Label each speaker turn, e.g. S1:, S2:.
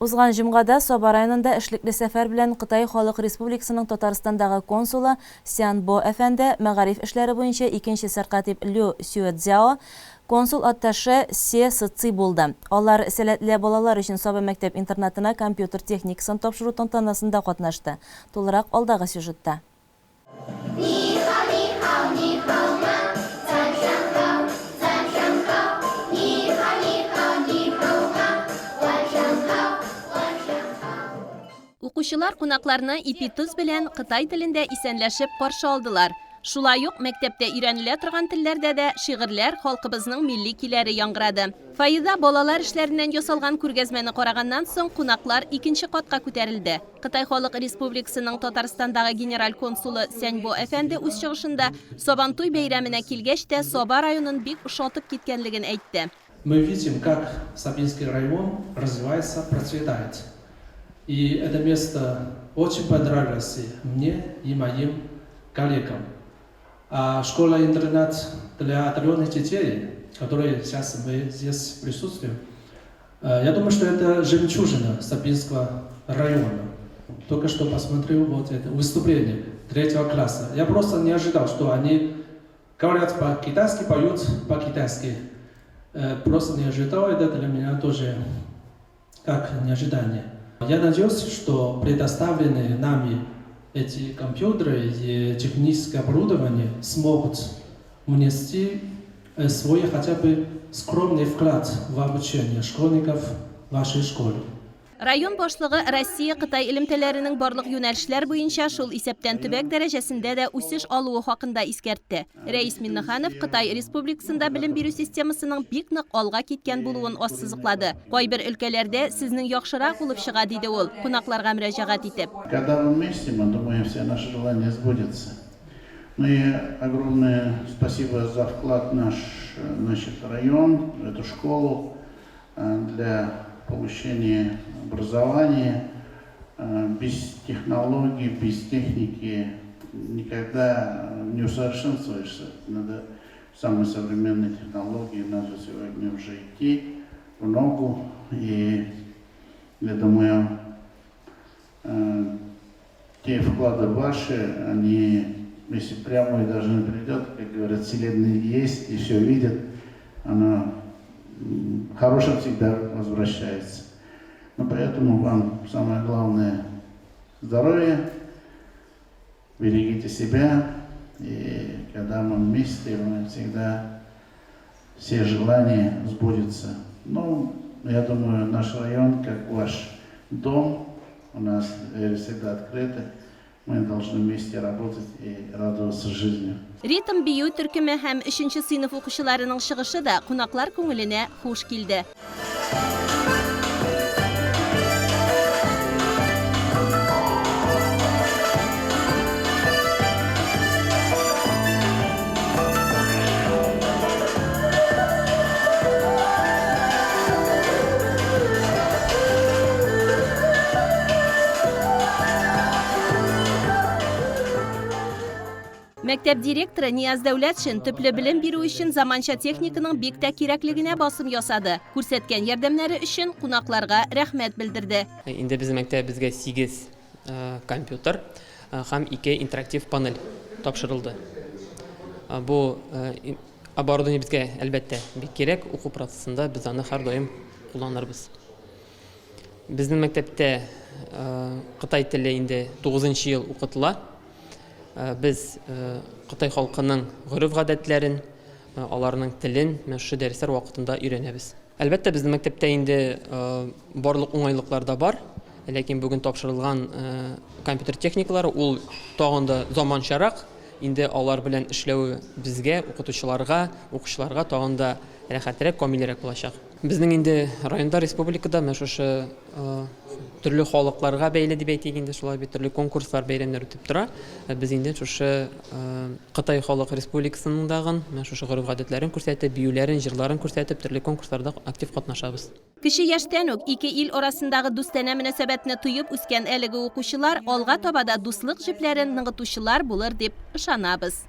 S1: Узган җомгада Саба районында эшлекле сәфәр белән Кытай Халык Республикасының Татарстандагы консулы Сян Бо әфәнде, мәгариф эшләре буенча икенче сәркатип Лю Сюэцзяо, консул-атташе Се Сыци булды. Алар сәләтле балалар өчен Саба мәктәп-интернатына компьютер техникасын тапшыру тантанасында катнашты. Тулырак алдагы сюжетта.
S2: Укучылар кунакларны ипи-тоз белән кытай телендә исәнләшеп каршы алдылар. Шулай ук мәктәптә өйрәнелә торган телләрдә дә шигырьләр, халкыбызның милли көйләре яңгырады. Фойеда балалар эшләреннән ясалган күргәзмәне караганнан соң, кунаклар икенче катка күтәрелде. Кытай Халык Республикасының Татарстандагы Генераль консулы Сяньбо әфәнде үз чыгышында Сабантуй бәйрәменә килгәч тә Саба районын бик ошатып киткәнлеген әйтте.
S3: Мы видим, как Сабинский район развивается, процветает. И это место очень понравилось мне и моим коллегам. А школа-интернат для одаренных детей, которые сейчас мы здесь присутствуем, я думаю, что это жемчужина Сабинского района. Только что посмотрел вот это выступление третьего класса. Я просто не ожидал, что они говорят по-китайски, поют по-китайски. Просто не ожидал, это для меня тоже как неожидание. Я надеюсь, что предоставленные нами эти компьютеры и техническое оборудование смогут внести свой хотя бы скромный вклад в обучение школьников вашей школе.
S2: Район башлыгы Россия-Кытай элемтәләренең барлык юнәлешләр буенча, шул исәптән төбәк дәрәҗәсендә дә үсеш алуы хакында искәртте. Рәис Миңнеханов Кытай Республикасында белем бирү системасының бик нык алга киткән булуын ассызыклады. Кайбер өлкәләрдә сезнең яхшырак булып чыга, диде ул, кунакларга мөрәҗәгать итеп.
S4: Когда мы вместе, мы думаем, все наши желания сбудутся. Ну и огромное спасибо за вклад в наш, значит, район, в эту школу для получения образования. Без технологий, без техники никогда не усовершенствуешься. Надо самые современные технологии, надо сегодня уже идти в ногу. И я думаю, те вклады ваши, они, если прямо и даже не придет, как говорят, Вселенная есть и все видит, она хорошим всегда возвращается. Но поэтому вам самое главное здоровье, берегите себя, и когда мы вместе, мы всегда все желания сбудутся. Ну, я думаю, наш район, как ваш дом, у нас двери всегда открыты. Мы должны вместе работать и радоваться жизни.
S2: Ритм бию төркеме һәм өченче сыйныф укучыларының чыгышы да кунаклар күңеленә хуш килде. Мәктәп директоры Нияз Дәүләтшин төпле белем бирү өчен заманча техниканың бик тә кирәклегенә басым ясады. Күрсәткән ярдәмнәре өчен кунакларга рәхмәт белдерде.
S5: Инде безнең мәктәбебезгә 8 компьютер һәм 2 интерактив панель тапшырылды. Бу оборудование безгә, әлбәттә, бик кирәк. Уку процессында без аны һәрдаим кулланырбыз. Безнең мәктәптә кытай теле инде 9 ел укытыла. Без кытай халкының гореф-гадәтләрен, аларның телен менә шушы дәресләр вакытында өйрәнәбез. Әлбәттә, безнең мәктәптә инде барлык уңайлыклар да бар, ләкин бүген тапшырылган компьютер техникалары ул тагын да заманчарак, инде алар белән эшләү безгә, укытучыларга, укучыларга тагын да рәхәтрәк, камилрәк булачак. Безнең инде районда, республикада менә шушы төрле халыкларга бәйле дип әйтик инде, шулай бит, төрле конкурслар, бәйрәмнәр үтеп тора. Без инде шушы Кытай халык республикасының дагын, менә шушы гореф-гадәтләрен күрсәтеп, биюләрен, җырларын күрсәтеп, төрле конкурсларда актив катнашабыз.
S2: Кече яшьтән үк ике ил арасындагы дустанә мөнәсәбәтне тоеп үскән әлеге укучылар алга таба да дуслык җепләрен ныгытучылар булыр дип ышанабыз.